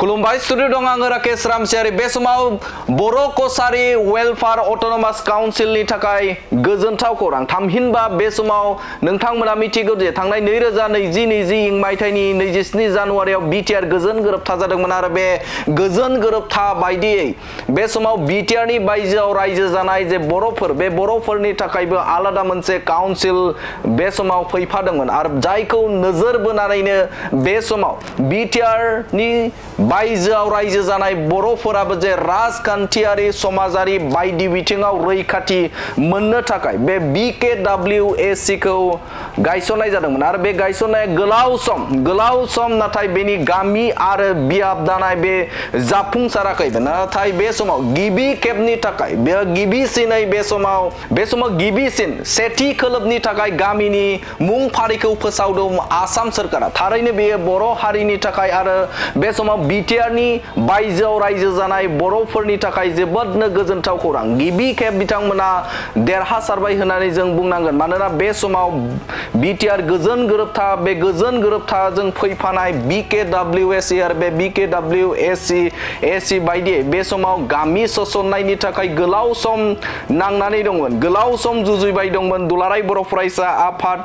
खुलुमबाय स्टुडिअ दं आङो राकेश रामसियारि बे समाव बर' कसारी वेलफेयार अट'नमास काउन्सिलनि थाखाय गोजोनथाव खौरां थामहिनबा बे समाव नोंथांमोना मिथिगौ जे थांनाय 2020 मायथाइनि 27 जानुवारियाव बिटिआर गोजोन गोरोबथा जादोंमोन आरो बे गोजोन गोरोबथा बायदियै बे समाव बिटिआरनि बायजोआव रायजो जानाय जे बर'फोर बे बर'फोरनि थाखायबो आलादा मोनसे काउन्सिल बे समाव फैफादोंमोन आरो जायखौ नोजोर बोनानैनो बे समाव बिटिआरनि बायजोआव रायजो जानाय बर'फोराबो जे राजखान्थियारि समाजारि बायदि बिथिङाव रैखाथि मोननो थाखाय बे BKWAC खौ गायसननाय जादोंमोन आरो बे गायसननाया गोलाव सम नाथाय बेनि गामि आरो बियाब दानाय बे जाफुंसाराखैमोन नाथाय बे समाव गिबि खेबनि थाखाय बे गिबिसिनै बे समाव गिबिसिन सेथि खोलोबनि थाखाय गामिनि मुं फारिखौ फोसावदों आसाम सरकारा थारैनो बेयो बर' हारिनि थाखाय आरो बे समाव बिटिआरनि बायजोआव रायजो जानाय बर'फोरनि थाखाय जोबोदनो गोजोनथाव खौरां गिबि खेब बिथांमोना देरहासारबाय होननानै जों बुंनांगोन मानोना बे समाव बिटिआर गोजोन गोरोबथाजों फैफानाय BKWAC आरो बे BKWAC बायदियै बे समाव गामि सोसननायनि थाखाय गोलाव सम नांनानै दंमोन गोलाव सम जुजिबाय दंमोन दुलाराय बर' फरायसा आफाद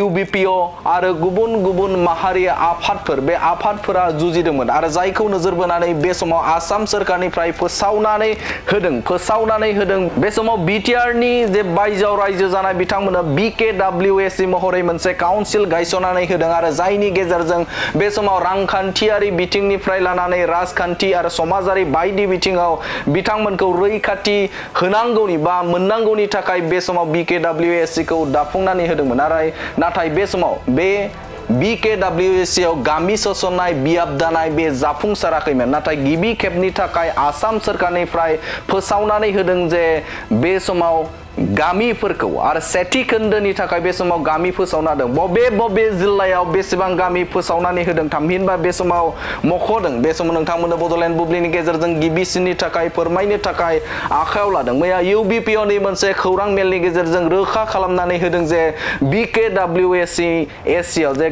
UBPO आरो गुबुन माहारि आफादफोर बे आफादफोरा जुजिदोंमोन आरो जायखौ नोजोर बोनानै बे समाव आसाम सरकारनिफ्राय फोसावनानै होदों बे समाव बिटिआरनि जे बायजोआव रायजो जानाय बिथांमोना BKWAC महरै मोनसे काउन्सिल गायसननानै होदों आरो जायनि गेजेरजों बे समाव रांखान्थियारि बिथिंनिफ्राय लानानै राजखान्थि आरो समाजारि बायदि बिथिङाव बिथांमोनखौ रैखाथि होनांगौनि बा मोननांगौनि थाखाय बे समाव BKWAC खौ दाफुंनानै होदोंमोन नाथाय बे समाव बे BKWAC आव गामि सोसननाय बियाब दानाय बे जाफुंसाराखैमोन नाथाय गिबि खेबनि थाखाय आसाम सरकारनिफ्राय फोसावनानै होदों जे बे समाव गामिफोरखौ आरो सेथि खोन्दोनि थाखाय बे समाव गामि फोसावना होदों बबे जिल्लायाव बेसेबां गामि फोसावनानै होदों थामहिनबा बे समाव मख'दों बे समाव नोंथांमोननो बड'लेण्ड बुब्लिनि गेजेरजों गिबिसिननि थाखाय फोरमायनो थाखाय आखायाव लादों मैया UBPO नि मोनसे खौरां मेलनि गेजेरजों रोखा खालामनानै होदों जे BKWAC आव जे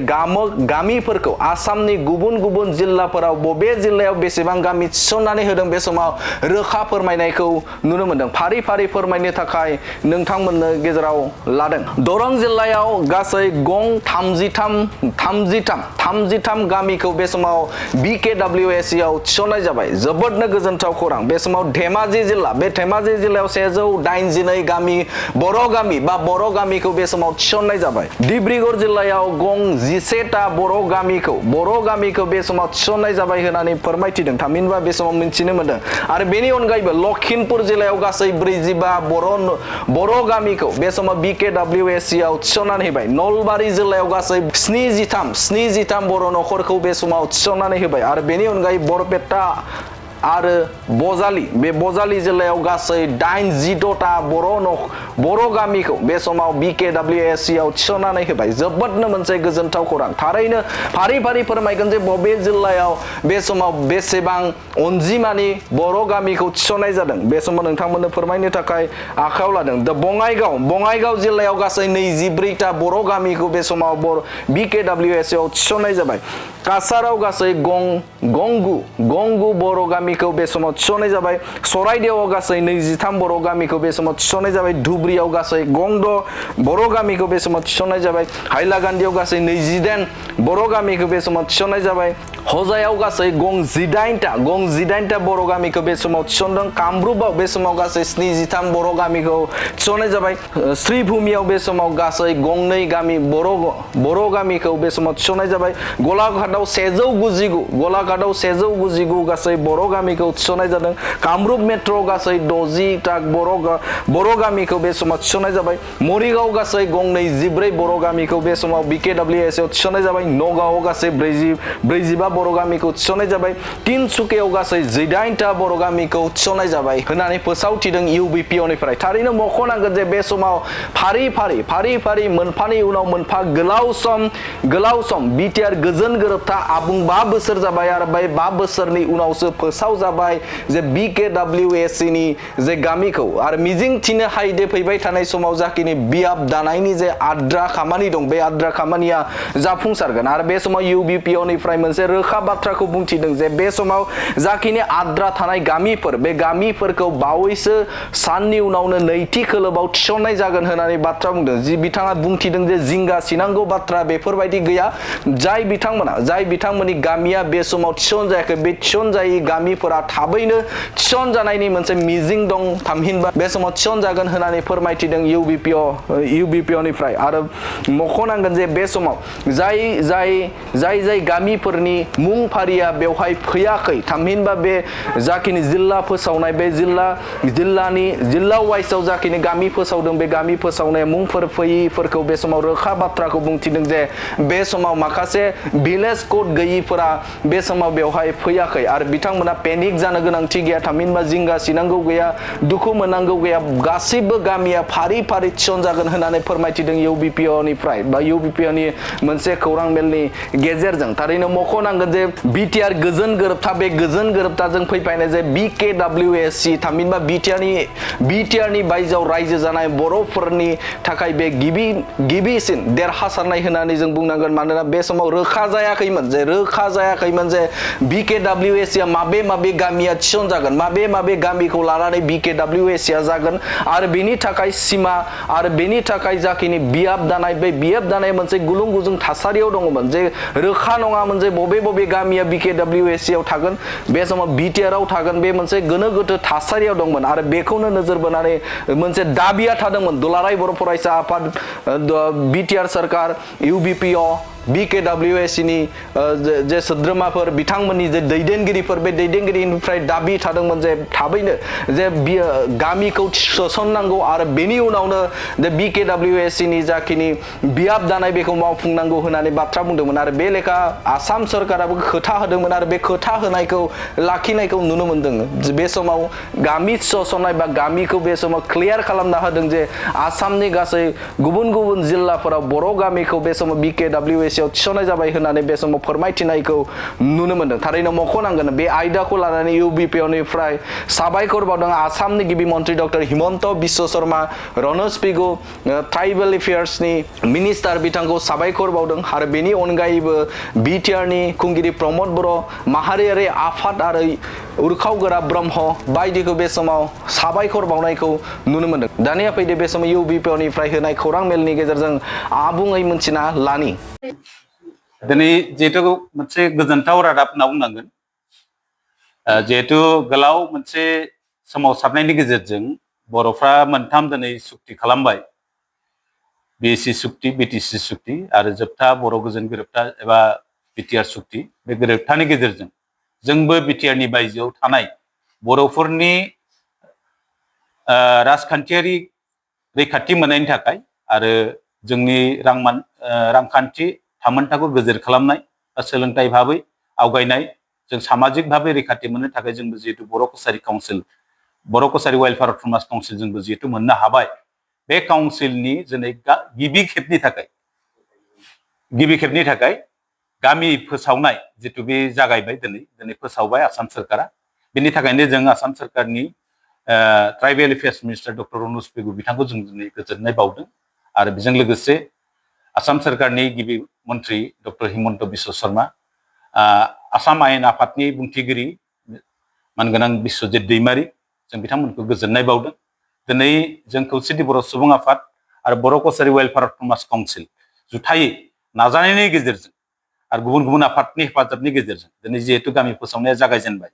गामिफोरखौ आसामनि गुबुन जिल्लाफोराव बबे जिल्लायाव बेसेबां गामि थिसननानै होदों बे समाव रोखा फोरमायनायखौ नुनो मोनदों फारि फोरमायनो थाखाय नोंथांमोननो गेजेराव लादों दरं जिल्लायाव गासै गं 33 गामिखौ बे समाव BKWAC आव थिसननाय जाबाय जोबोदनो गोजोनथाव खौरां बे समाव धेमाजि जिल्लायाव 182 गामि बर' गामिखौ बे समाव थिसननाय जाबाय डिब्रुगड़ जिल्लायाव गं 11टा बर' गामिखौ बे समाव थिसननाय जाबाय होननानै फोरमायथिदों थामहिनबा बे समाव मिथिनो मोनदों आरो बेनि अनगायैबो लखिमपुर जिल्लायाव गासै 45 बर' गामिखौ बे समाव BKWAC आव थिसननानै होबाय नलबारि जिल्लायाव गासै 73 बर' नखरखौ बे समाव थिसननानै होबाय आरो बेनि अनगायै बरपेटा आरो बजालि जिल्लायाव गासै 86टा बर' गामिखौ बे समाव BKWAC आव थिसननानै होबाय जोबोदनो मोनसे गोजोनथाव खौरां थारैनो फारि फोरमायगोन जे बबे जिल्लायाव बे समाव बेसेबां अनजिमानि बर' गामिखौ थिसननाय जादों बे समाव नोंथांमोननो फोरमायनो थाखाय आखायाव लादों बङाइगाव जिल्लायाव गासै 24टा बर' गामिखौ बे समाव BKWAC आव थिसननाय जाबाय काछाराव गासै गंगु बर' गामिखौ बे समाव थिसननाय जाबाय सराइदेवआव गासै 23 बर' गामिखौ बे समाव थिसननाय जाबाय धुब्रियाव गासै गं 6 बर' गामिखौ बे समाव थिसननाय जाबाय हाइलाकान्दियाव गासै 28 बर' गामिखौ बे समाव थिसननाय जाबाय हजायाव गासै गं 18टा बर' गामिखौ बे समाव थिसनदों कामरुपआव बे समाव गासै 73 बर' गामिखौ थिसननाय जाबाय श्रीभूमियाव बे समाव गासै गं 2 गामि बर' गामिखौ बे समाव थिसननाय जाबाय गलाघाटआव 199 गासै बर' गामिखौ थिसननाय जादों कामरुप मेट्र'आव गासै 60टा बर' गामिखौ बे समाव थिसननाय जाबाय मरिगाव गासै गं 24 बर' गामिखौ बे समाव BKWAC आव थिसननाय जाबाय नगावआव गासै 45 बर' गामिखौ थिसननाय जाबाय तिनसुकियाव गासै 18टा बर' गामिखौ थिसननाय जाबाय होननानै फोसावथिदों UBPO निफ्राय थारैनो मख'नांगोन जे बे समाव फारि मोनफानि उनाव मोनफा गोलाव सम बिटिआर गोजोन गोरोबथा आबुं 5 बोसोर जाबाय आरो बे 5 बोसोरनि उनावसो फोसाव लोमसाव जाबाय जे BKWAC नि जे गामिखौ आरो मिजिं थिनो हायदे फैबाय थानाय समाव जाखिनि बियाब दानायनि जे आद्रा खामानि दं बे आद्रा खामानिया जाफुंसारगोन आरो बे समाव UBPO निफ्राय मोनसे रोखा बाथ्राखौ बुंथिदों जे बे समाव जाखिनि आद्रा थानाय गामिफोर बे गामिफोरखौ बावैसो साननि उनावनो नैथि खोलोबाव थिसननाय जागोन होननानै बाथ्रा बुंदों जि बिथाङा बुंथिदों जे जिंगा सिनांगौ बाथ्रा बेफोरबायदि गैया जाय बिथांमोननि गामिया बे समाव थिसन जायाखै बे थिसन जायै गामिफोरा थाबैनो थिसन जानायनि मोनसे मिजिं दं थामहिनबा बे समाव थिसन जागोन होननानै फोरमायथिदों UBPO निफ्राय आरो मख'नांगोन जे बे समाव जाय गामिफोरनि मुं फारिया बेवहाय फैयाखै थामहिनबा बे जाखिनि जिल्ला फोसावनाय बे जिल्ला वाइसआव जाखिनि गामि फोसावदों बे गामि फोसावनाय मुंफोर फैयिफोरखौ बे समाव रोखा बाथ्राखौ बुंथिदों जे बे समाव माखासे भिलेज कोड गैयिफोरा बे समाव बेवहाय फैयाखै आरो बिथांमोना पेनिक जानो गोनांथि गैया थामहिनबा जिंगा सिनांगौ गैया दुखु मोननांगौ गैया गासैबो गामिया फारि फारि थिसन जागोन होननानै फोरमायथिदों UBPO निफ्राय बा UBPO नि मोनसे खौरां मेलनि गेजेरजों थारैनो मख'नांगोन जे BTR गोजोन गोरोबथा बे गोजोन गोरोबथाजों फैफायनाय जे BKWAC थामहिनबा BTR नि बायजोआव रायजो जानाय बर'फोरनि थाखाय बे गिबिसिन देरहासारनाय होननानै जों बुंनांगोन मानोना बे समाव रोखा जायाखैमोन जे BKWAC आ माबे गामिया थिसन जागोन माबे गामिखौ लानानै BKWAC आ जागोन आरो बेनि थाखाय सिमा आरो बेनि थाखाय जाखिनि बियाब दानाय बे बियाब दानाय मोनसे गुलुं गुजुं थासारियाव दङमोन जे रोखा नङामोन जे बबे गामिया BKWAC आव थागोन बे समाव BTR आव थागोन बे मोनसे गोनो गोथो थासारियाव दंमोन आरो बेखौनो नोजोर बोनानै मोनसे दाबिया थादोंमोन दुलाराय बर' फरायसा आफाद BTR सरकार UBPO BKWAC नि जे सोद्रोमाफोर बिथांमोननि जे दैदेनगिरिफोर बे दैदेनगिरिनिफ्राय दाबि थादोंमोन जे थाबैनो जे गामिखौ थिसननांगौ आरो बेनि उनावनो जे BKWAC नि जाखिनि बियाब दानाय बेखौ मावफुंनांगौ होननानै बाथ्रा बुंदोंमोन आरो बे लेखा आसाम सरकाराबो खोथा होदोंमोन आरो बे खोथा होनायखौ लाखिनायखौ नुनो मोनदों बे समाव गामि थिसननाय बा गामिखौ बे समाव क्लियार खालामना होदों जे आसामनि गासै गुबुन जिल्लाफोराव बर' गामिखौ बे समाव BKWAC आव थिसननाय जाबाय होननानै बे समाव फोरमायथिनायखौ नुनो मोनदों थारैनो मख'नांगोन बे आयदाखौ लानानै UBPO निफ्राय साबायखर बावदों आसामनि गिबि मन्त्रि डक्टर हिमन्त बिश्व शर्मा रनज पेगु ट्राइबेल एफेयार्सनि मिनिस्टार बिथांखौ साबायखर बावदों आरो बेनि अनगायैबो BTR नि खुंगिरि प्रमद बर' माहारियारि आफाद आरो उरखावगोरा ब्रह्म बायदिखौ बे समाव साबायखर बावनायखौ नुनो मोनदों दानिया फैदो बे समाव UBPO निफ्राय होनाय खौरां मेलनि गेजेरजों आबुङै मोनथिना लानि दिनै जिहेतु मोनसे गोजोनथाव रादाब होनना बुंनांगोन जिहेतु गोलाव मोनसे सोमावसारनायनि गेजेरजों बर'फ्रा मोनथाम दिनै सुक्ति खालामबाय BSc सुक्ति BTC सुक्ति आरो जोबथा बर' गोजोन गोरोबथा एबा BTR सुक्ति बे गोरोबथानि गेजेरजों जोंबो BTR नि बायजोआव थानाय बर'फोरनि राजखान्थियारि रैखाथि मोननायनि थाखाय आरो जोंनि रांखान्थि थामोनथाखौ गोजोर खालामनाय बा सोलोंथाइ भाबै आवगायनाय जों सामाजिक भाबै रैखाथि मोननो थाखाय जोंबो जिहेतु बर' कसारि वेलफेयार अट'नमास काउन्सिल जोंबो जिहेतु मोननो हाबाय बे काउन्सिलनि दिनै गिबि खेबनि थाखाय गामि फोसावनाय जितु बे जागायबाय दिनै फोसावबाय आसाम सरकारा बेनि थाखायनो जों आसाम सरकारनि tribal affairs minister doctor रनज Pegu बिथांखौ जों दिनै गोजोननाय बावदों आरो बेजों लोगोसे आसाम सरकारनि गिबि मन्त्रि डक्टर हिमन्त बिश्व शर्मा आसाम आयेन आफादनि बुंथिगिरि मानगोनां बिश्वजित दैमारि जों बिथांमोनखौ गोजोननाय बावदों दिनै जों खौसेथि बर' सुबुं आफाद आरो बर' कसारि वेलफेयार अट'नमास काउन्सिल जुथायै नाजानायनि गेजेरजों आरो गुबुन आफादनि हेफाजाबनि गेजेरजों दिनै जिहेतु गामि फोसावनाया जागायजेनबाय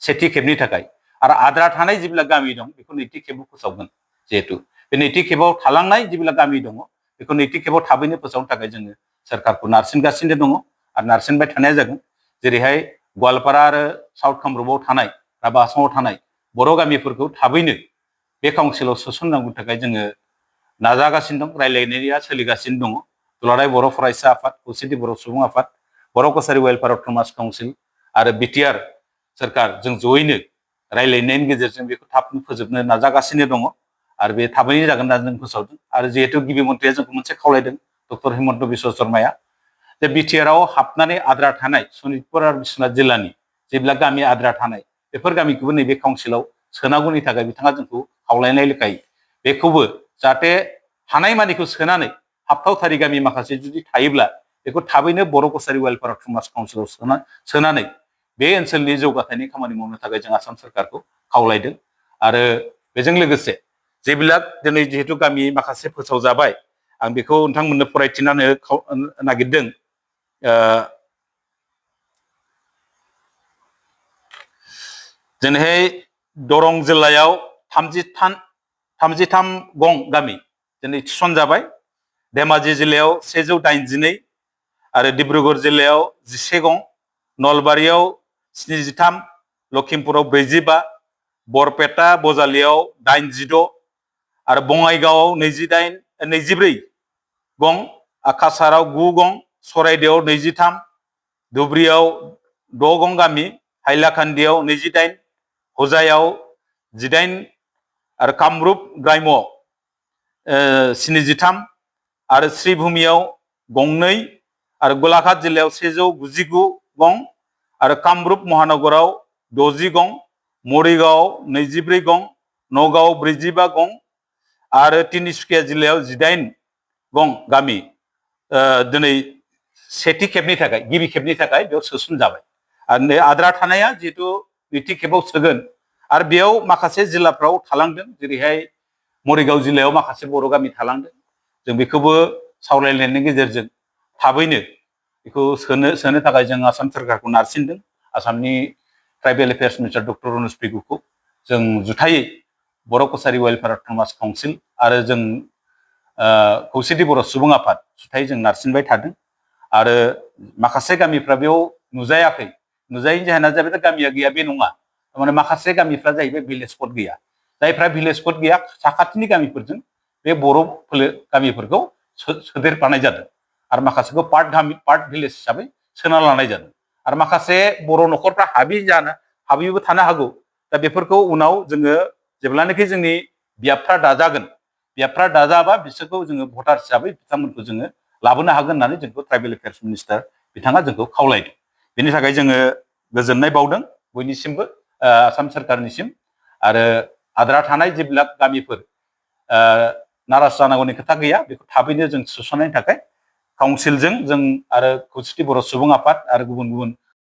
सेथि खेबनि थाखाय आरो आद्रा थानाय जेब्ला गामि दं बेखौ नैथि खेबाव फोसावगोन जिहेतु बे नैथि खेबाव थालांनाय जेब्ला गामि दङ बेखौ नैथि खेबाव थाबैनो फोसावनो थाखाय जोङो सोरखारखौ नारसिनगासिनो दङ आरो नारसिनबाय थानाया जागोन जेरैहाय गवालपारा आरो साउथ कामरुपआव थानाय राभा आसामाव थानाय बर' गामिफोरखौ थाबैनो बे काउन्सिलाव सोसननांगौनि थाखाय जोङो नाजागासिनो दं रायज्लायनाया सोलिगासिनो दङ दुलाराय बर' फरायसा आफाद खौसेथि बर' सुबुं आफाद बर' कसारि वेलफेयार अट'नमास काउन्सिल आरो BTR सरकार जों जयैनो रायज्लायनायनि गेजेरजों बेखौ थाबनो फोजोबनो नाजागासिनो दङ आरो बे थाबैनो जागोन होनना जों फोसावदों आरो जिहेतु गिबि मन्थ्रिया जोंखौ मोनसे खावलायदों डक्टर हिमन्त बिश्व शर्माया जे BTR आव हाबनानै आद्रा थानाय सनितपुर आरो बिश्वनाथ जिल्लानि जेब्ला गामि आद्रा थानाय बेफोर गामिखौबो नैबे काउन्सिलाव सोनांगौनि थाखाय बिथाङा जोंखौ खावलायनाय लेखायै बेखौबो जाहाथे हानायमानिखौ सोनानै हाबथावथारि गामि माखासे जुदि थायोब्ला बेखौ थाबैनो बर' कसारि वेलफेयार अट'नमास काउन्सिलाव सोनानै बे ओनसोलनि जौगाथायनि खामानि मावनो थाखाय जों आसाम सरकारखौ खावलायदों। आरो बेजों लोगोसे जेब्लाक दिनै जिहेतु गामि माखासे फोसावजाबाय आं बेखौ नोंथांमोननो फरायथिनानो नागिरदों। दिनैहाय दरं जिल्लायाव 33 गं गामि दिनै थिसनजाबाय। धेमाजि जिल्लायाव 182 आरो डिब्रुगड़ जिल्लायाव 11 गं, नलबारियाव 73, लखिमपुराव 45, बरपेटा बजालियाव 86 आरो बङाइगावआव 24 गं, काछाराव 9 गं, सराइदेआव 23, धुब्रियाव 6 गं गामि, हाइलाकान्दियाव 28, हजायाव 18 आरो कामरुप ग्राम्यआव 73 आरो श्रीभूमियाव 2 आरो गलाघाट जिल्लायाव 199 गं आरो कामरुप महानगराव 60 गं, मरिगांव 24 गं, नगांव 45 गं आरो तिनिसुकिया जिल्लायाव 18 गं गामि दिनै सेथि खेबनि थाखाय गिबि खेबनि थाखाय बेयाव सोसनजाबाय। आरो आद्रा थानाया जिहेतु नैथि खेबाव सोगोन आरो बेयाव माखासे जिल्लाफ्राव थालांदों, जेरैहाय मरिगांव जिल्लायाव माखासे बर' गामि थालांदों। जों बेखौबो सावरायलायनायनि गेजेरजों थाबैनो बेखौ सोनो थाखाय जों आसाम सरकारखौ नारसिनदों। आसामनि ट्राइबेल एफेयार्स मिनिस्टार डक्टर अनुज पेगुखौ जों जुथायै बर' कसारि वेलफेयार अट'नमास काउन्सिल आरो जों खौसेथि बर' सुबुं आफाद जुथायै जों नारसिनबाय थादों। आरो माखासे गामिफ्रा बेयाव नुजायाखै, नुजायैनि जाहोना जाबाय गामिया गैया बे नङा, थारमाने माखासे गामिफ्रा जाहैबाय भिलेज कड गैया। जायफ्रा भिलेज कड गैया साखाथिनि गामिफोरजों बे बर' गामिफोरखौ सोदेरफानाय जादों आरो माखासेखौ पार्ट भिलेज हिसाबै सोना लानाय जादों। आरो माखासे बर' न'खरफ्रा हाबिबो थानो हागौ। दा बेफोरखौ उनाव जोङो जेब्लानाखि जोंनि बियाबफ्रा दाजागोन, बियाबफ्रा दाजाबा बिसोरखौ जोङो भटार हिसाबै बिथांमोनखौ जोङो लाबोनो हागोन होननानै जोंखौ ट्राइबेल एफेयार्स मिनिस्टार बिथाङा जोंखौ खावलायदों। बेनि थाखाय जोङो गोजोननाय बावदों बयनिसिमबो, आसाम सरकारनिसिम। आरो आद्रा थानाय जेब्ला गामिफोर नाराज जानांगौनि खोथा गैया, बेखौ थाबैनो जों सोसननायनि थाखाय काउन्सिलजों जों आरो खौसेथि बर' सुबुं आफाद आरो गुबुन गुबुन